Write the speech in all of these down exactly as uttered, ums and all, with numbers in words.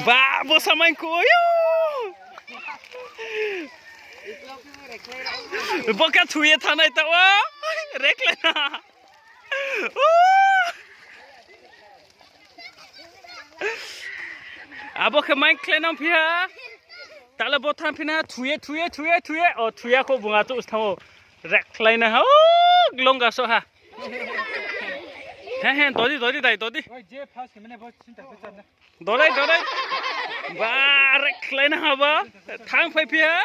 Ba, bo samai kho, yo. Bo khe thu ye thanng nai taoh wo. Rekhlai na. Abo khe mai khlai nang phi ha. Tale bo thanng phi na, thu ye, thu ye, thu ye, thu ye. O, thu ya kho, bung achouh se thanng ou. Rekhlai na ha, o, glong gaso ha. He, he, dodi, dodi, dai, dodi. Dodai, dodai. Ba, rekhlai na ha ba. Thanngphai phi ha.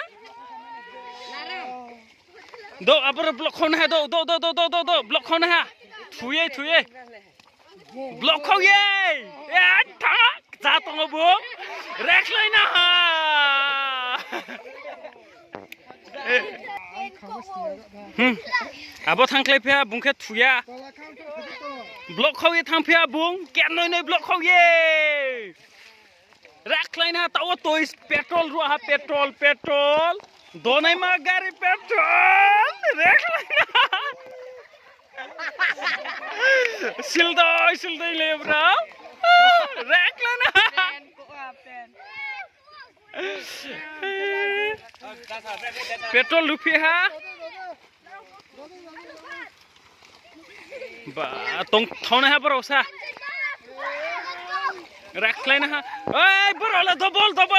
Do, aboro block khau na ha, do, do, do, block khau na ha. Thu ye, thu ye. Block khau ye. E, thanng, ja tong ou bo. Rekhlai na ha. Hmm. Abo thanngkhlai phi ha, bung khe thu ya. Block khau ye thanng phi ha bung, kenoi noi block khau ye. Rekhlai na ha, taoh wo toi petrol ruh ha, petrol, petrol. Donaima gari petrol. Rekhlai na ha. Sildoi, sildoi le bra. Rekhlai na ha. Petrol luphi ha. Ba, tong thaonai ha borao sa. Rekhlai na ha. Oi, borao le double, double.